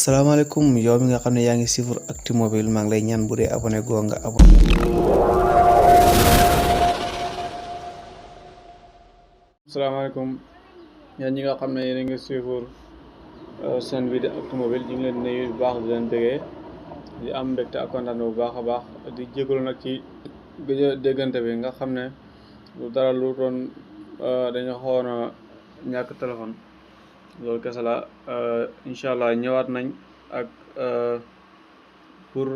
salaamaaleykum yow mi nga xam ne yaa ngi suivre Actu Mobile maa ngi lay ñaan bu dee abonné goo nga abonné. salaamaaleykum yéen ñi nga xam ne yéen a ngi suivre seen bi di Actu Mobile ñu ngi leen nuyu bu baax di leen déggee di am mbégte ak kontaan bu baax a baax di jégalu nag ci gëj a déggante bi nga xam ne lu dara lu doon dañu xawoon a ñàkk téléphone loolu kese la incha allah ñëwaat nañ ak pour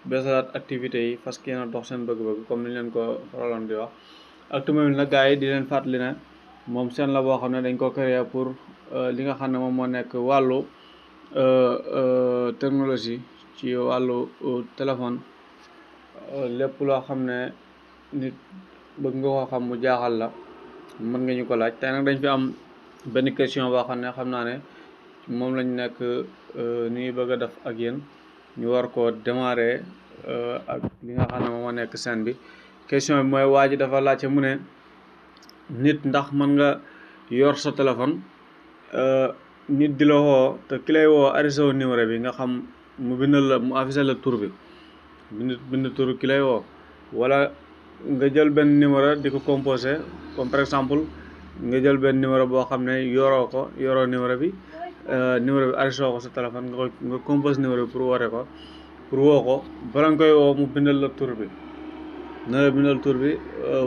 beesalaat activités yi fas yéene dox seen bëgg-bëgg comme ni leen ko faraloon di wax. Actu Mobile nag gars yi di leen fàttali ne moom seen la boo xam ne dañ ko créer pour li nga xam ne moom moo nekk wàllu technologie ci wàllu téléphone lépp loo xam ne nit bëgg nga ko xam mu jaaxal la mën nga ñu ko laaj tey nag dañ fi am benn question boo xam ne xam naa ne moom lañ nekk ni ñuy bëgg a def ak yéen ñu war koo démarrer ak li nga xam ne moom moo nekk scène bi. question bi mooy waa ji dafa laajte mu ne nit ndax mën nga yor sa téléphone nit di la woo te ki lay woo arrêté wu numéro bi nga xam mu bindal la mu affiché la tur bi bind tur ki lay woo wala nga jël benn numéro di ko composé comme par exemple nga jël benn numéro boo xam ne yoroo numéro bi arrêté ko sa téléphone nga compose numéro bi pour woo ko bala nga koy woo mu bindal la tur bi na la bindal tur bi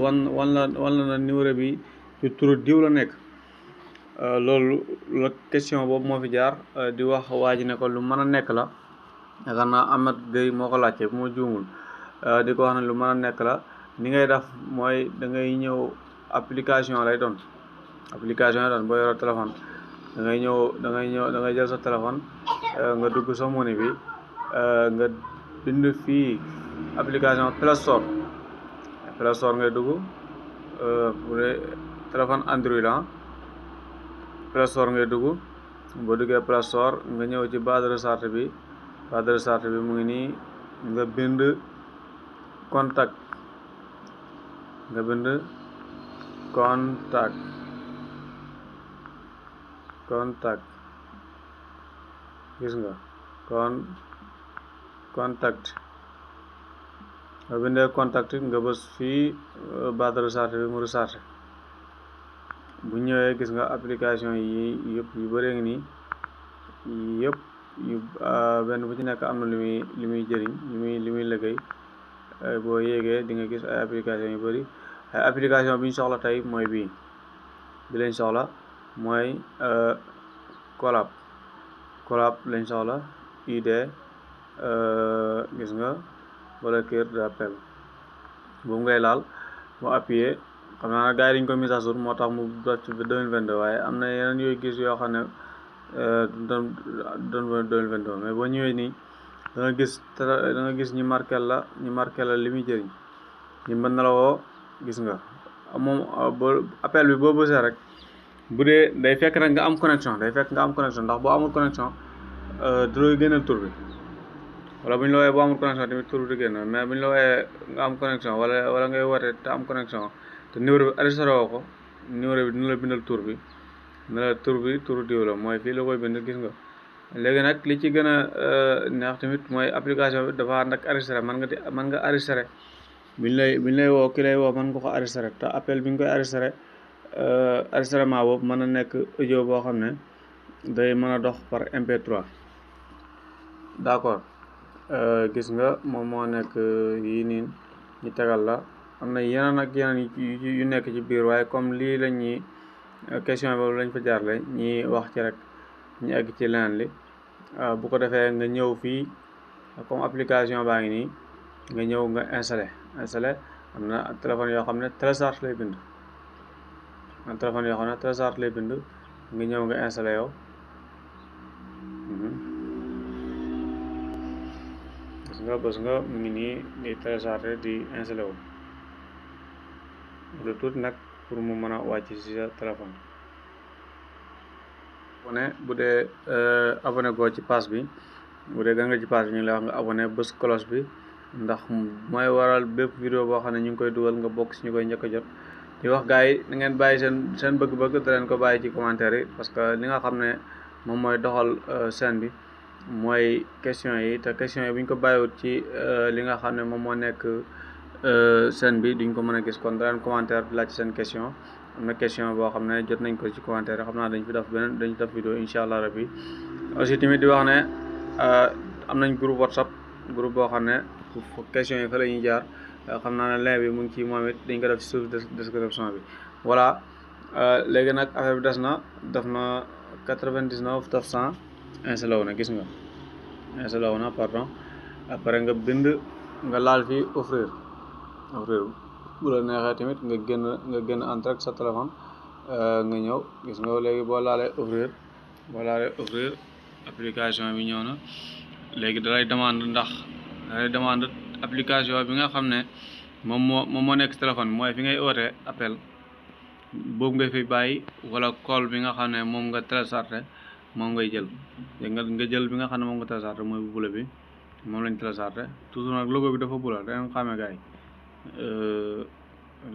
wan la na numéro bi ci turu diw la nekk loolu la question boobu moo fi jaar di wax waa ji ne ko lu mën a nekk la yaakaar naa Amath Gueye moo ko laajte bu ma juumul di ko wax ne lu mën a nekk la ni ngay def mooy da ngay ñëw application lay doon boo yoroo téléphone da ngay jël sa téléphone nga dugg sa menu bi nga bind fii application Play Store ngay dugg bu dee téléphone Android Play Store ngay dugg boo duggee Play Store nga ñëw ci barre de recherche bi mu ngi nii nga bind contact gis nga contact nga bindee contact nga bës fii barre de recherche bi mu recherche bu ñëwee gis nga application yi yëpp yu bëree ngi nii yëpp yu benn bu ci nekk am na li muy jëriñ li muy liggéey boo yéegee di nga gis ay application yu bëri ay application bi ñu soxla tey mooy bii bi lañ soxla mooy collab lañ soxla ID gis nga wala cœur d'appel boobu ngay laal mu appuyé xam naa gars yi dañ ko mise à jour moo tax mu dot ci 2022 waaye am na yeneen yooyu gis yoo xam ne doon 2022 mais boo ñëwee nii da nga gis ñu marqué la li muy jëriñ ñu mën na la woo gis nga moom appel bi boo bësee rek bu dee day fekk nag nga am connexion ndax boo amul connexion du lay génneel tur bi wala bu ñu la wooyee boo amul connexion tamit tur bi du génn mais bu ñu la wooyee nga am connexion wala ngay woote te am connexion te numéro bi arrêté woo ko numéro bi dina la bindal tur bi turu diw la mooy fii la koy bind gis nga léegi nag li ci gën a neex tamit mooy application bi dafa ànd ak enregistré mën nga enregistré bi ñu lay woo ki lay woo mën nga ko enregistré te appel bi nga koy enregistré enregistrement boobu mën na nekk audio boo xam ne day mën a dox par MP3 d'accord gis nga moom moo nekk yii nii ñu tegal la am na yeneen ak yeneen yu nekk ci biir waaye comme lii la ñuy question boobu lañ fa jaarle ñi wax ci rek ñu egg ci leneen li bu ko defee nga ñëw fii comme application baa ngi nii nga ñëw nga installé am na téléphone yoo xam ne télécharge lay bind nga ñëw nga installé yow bës nga mu ngi nii di téléchargé di installé wu lu tuuti nag pour mu mën a wàcc ci sa téléphone bu dee abonné goo ci page bi bu dee gan nga ci page bi ñu ngi lay wax nga abonné bës cloche bi ndax mooy waral bépp vidéo boo xam ne ñu ngi koy dugal nga bokk si ñu koy njëkk a jot di wax gars yi na ngeen bàyyi seen bëgg-bëgg te leen ko bàyyi ci commentaire yi parce que li nga xam ne moom mooy doxal scène bi mooy question yi te question yi bu ñu ko bàyyiwut ci li nga xam ne moom moo nekk scène bi duñ ko mën a gis kon da leen commentaire di laaj seen question am na question boo xam ne jot nañ ko ci commentaire xam naa dañ fi def vidéo incha allah rabbi aussi tamit di wax ne am nañ groupe WhatsApp groupe boo xam ne question yi fa la ñuy jaar xam naa ne lien bi mu ngi ci moom it dañ ko def ci suuf description bi voilà léegi nag affaire bi des na def na 99 900 installé wu na gis nga installé wu na pardon après nga bind nga laal fii offrir bu la neexee tamit nga génn en direct sa téléphone nga ñëw gis nga léegi boo laalee offrir application bi ñëw na léegi dalay demande application bi nga xam ne moom moo nekk si téléphone mooy fi ngay oote appel boobu nga fi bàyyi wala call bi nga xam ne moom nga téléchargé moom ngay jël nga jël bi nga xam ne moom nga téléchargé mooy bu bula bi moom lañ téléchargé toujours nag logo bi dafa bula danga xamee gars yi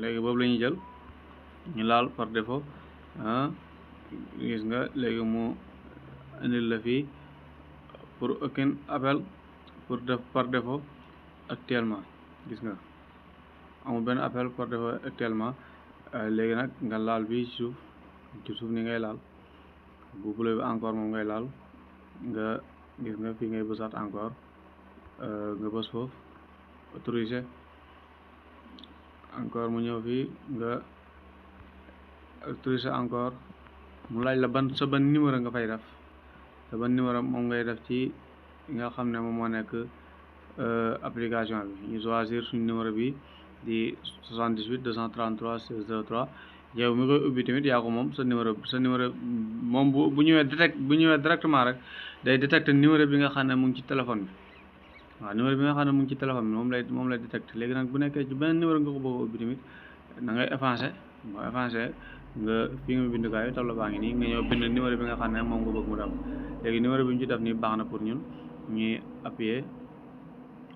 léegi boobu la ñuy jël ñu laal par défaut gis nga léegi mu indil la fii pour aucun appel pour def par défaut actuellement gis nga amul benn appel par défaut actuellement léegi nag nga laal bi ci suuf ni ngay laal bu bula bi encore moom ngay laal nga gis nga fii ngay bësaat encore nga bës foofu autoriser encore mu ñëw fii nga autoriser encore mu laaj la sa ban numéro nga fay def sa ban numéro moom ngay def ci nga xam ne moom moo nekk application bi ñu choisir suñu numéro bi di 78 233 16 03 yow mi koy ubbi tamit yaa ko moom sa numéro moom bu ñëwee directement rek day détecté numéro bi nga xam ne mu ngi ci téléphone bi waaw numéro bi nga xam ne mu ngi ci téléphone bi moom lay détecté léegi nag bu nekkee ci beneen numéro nga ko bëgg a ubbi tamit da ngay effacé nga fi nga bind kaay tableau baa ngi nii nga ñëw bind numéro bi nga xam ne moom nga bëgg mu dem léegi numéro bi ñu ci def nii baax na pour ñun ñuy appuyer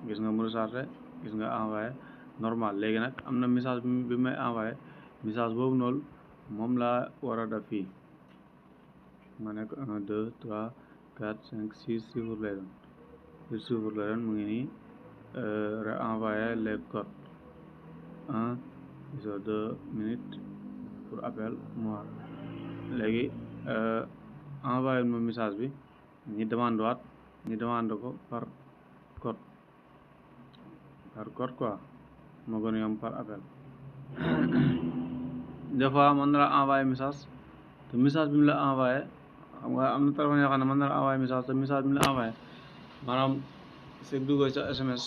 gis nga mu rechargé gis nga envoyé normal léegi nag am na message bi may envoyé message boobu noonu moom laa war a def fii ma nekk 1 2 3 4 5 6 chiffres lay doon chiffres lay doon mu ngi nii renvoyer les codes 1 2 minutes pour appel moi léegi envoyé ma message bi ñu demande ko par code quoi moo gën a yomb par appel des fois mën na la envoyé message te message bi mu la envoyé xam nga am na téléphone yoo xam ne mën na la envoyé message te message bi mu la envoyé maanaam fekk duggoo sa SMS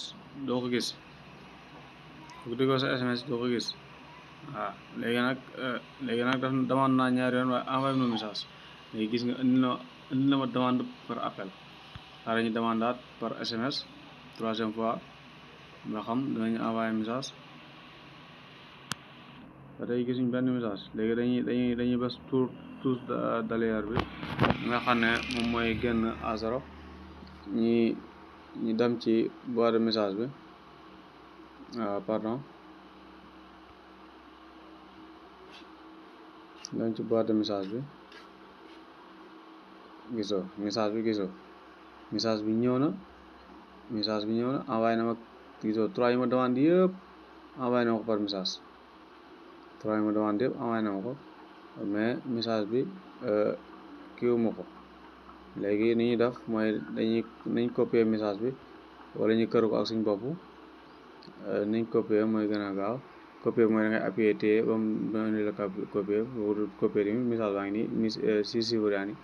doo ko gis waaw léegi nag daf demande naa ñaari yoon waaye envoyé ma message léegi gis nga indi na ma demande par appel xaaral ñu demandaat par SMS troisième fois nga xam dinañu envoyé message ba tey gisuñ benn message léegi dañuy bës touche d'alerte bi nga xam ne moom mooy génn à zéro ñi dem ci boîte de message bi dem ci boîte de message bi gisoo message bi ñëw na envoyé na ma gisoo 3 yi ma demande yëpp envoyé na ma ko par message 3 yi ma demande yëpp envoyé na ma ko mais message bi kiiwuma ko léegi ni ñuy def mooy nañ copier message bi wala ñu kër ko ak suñ bopp niñ copier mooy gën a gaaw copier mooy da ngay appuyer téye ba mu indi la copier tamit message baa ngi nii 6 chiffres yaa ni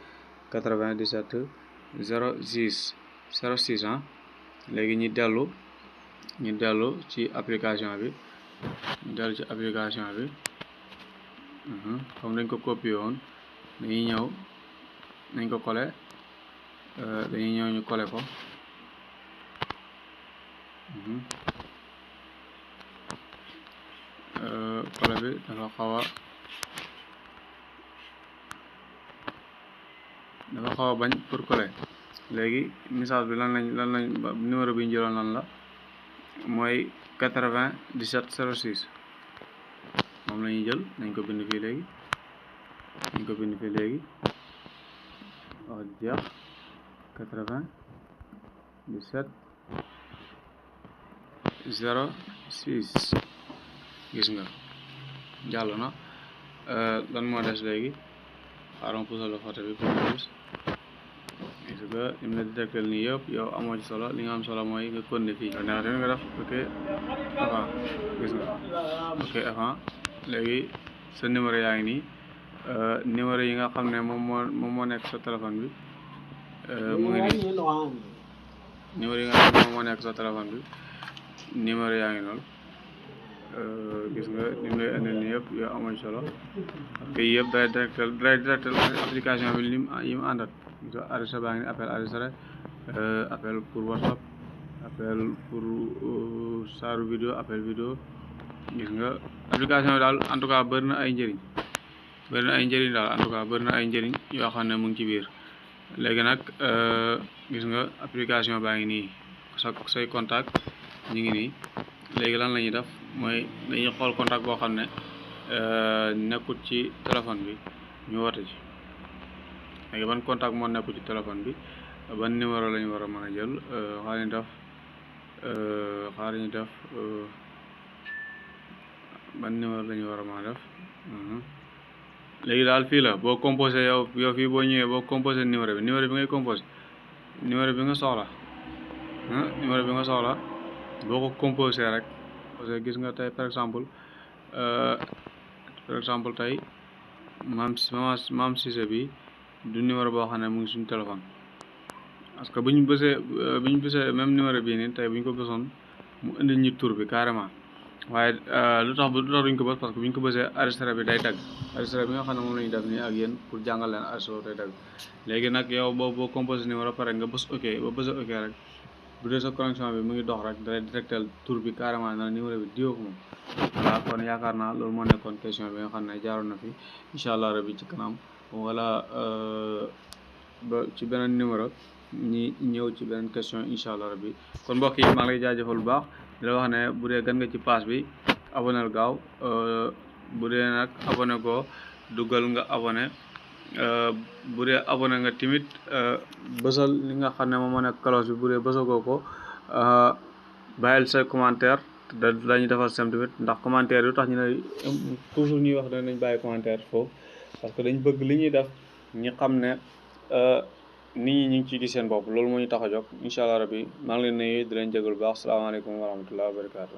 97 06 06 léegi ñu dellu ci application bi comme dañ ko copier woon dañuy ñëw nañ ko coller dañuy ñëw ñu coller ko coller bi dafa xaw a bañ pour coller léegi message bi lan lañ numéro bi ñu jëloon lan la mooy 97 06 moom la ñuy jël nañ ko bind fii léegi wax jeex 80 17 06 gis nga jàll na lan moo des léegi xaaral puusal la photo bi pour nga gis nga lim la détecté nii yëpp yow amoo ci solo li nga am solo mooy nga continuer fii neex tamit nga def ok avant gis nga ok avant léegi sa numéro yaa ngi nii numéro yi nga xam ne moom moo nekk sa téléphone bi mu ngi nii numéro yi nga xam ne moom moo nekk sa téléphone bi numéro yaa ngi noonu gis nga lim lay indil nii yëpp yow amoo ci solo ok yëpp day directel application bi yi mu àndat enregistré baa ngi ni appel enregistré appel pour WhatsApp appel pour saaru vidéo appel vidéo gis nga application bi daal en tout cas bëri na ay njëriñ daal en tout cas bëri na ay njëriñ yoo xam ne mu ngi ci biir léegi nag gis nga application baa ngi nii say contact ñu ngi nii léegi lan la ñuy def mooy dañuy xool contact boo xam ne nekkut ci téléphone bi ñu woote ci léegi ban contact moo nekkul ci téléphone bi ban numéro la ñu war a mën a jël xaar ñu def ban numéro la ñu war a mën a def léegi daal fii la boo composé yow fii boo ñëwee boo composé numéro bi ngay composé numéro bi nga soxla boo ko composé rek parce que gis nga tey par exemple tey maam Cissé bi du numéro boo xam ne mu ngi suñu téléphone parce que bu ñu bësee même numéro bii nii tey bu ñu ko bësoon mu indil ñu tur bi carrément waaye lu tax duñ ko bës parce que bu ñu ko bësee enregistré bi day dagg enregistré bi nga xam ne moom la ñuy def nii ak yéen pour jàngal leen enregistré day dagg léegi nag yow boo composé numéro pare nga bës ok ba bësee ok rek bu dee sa connexion bi mu ngi dox rek day directel tur bi carrément na numéro bi diwoo ko moom voilà kon yaakaar naa loolu moo nekkoon question bi nga xam ne jaaroon na fi incha allah rabi ci kanam wala ba ci beneen numéro ñi ñëw ci beneen question incha allah rabbi kon mbokk yi maa ngi lay jaajëfal bu baax di la wax ne bu dee gan nga ci page bi abonel gaaw bu dee nag abonné ko duggal nga abonné bu dee abonné nga timit bësal li nga xam ne moom moo nekk cloche bi bu dee bësagoo ko bàyyil say commentaire dañuy defal sem tamit ndax commentaire yu tax ñu ne toujours ñuy wax nañ bàyyi commentaire foofu parce que dañ bëgg li ñuy def ñi xam ne nit ñi ñu ngi ciy gis seen bopp loolu moo ñu tax a jóg incha allah rabbi maa ngi leen nuyu di leen jégalu baax salaamaaleykum wa rahmatulah wa barakaatu.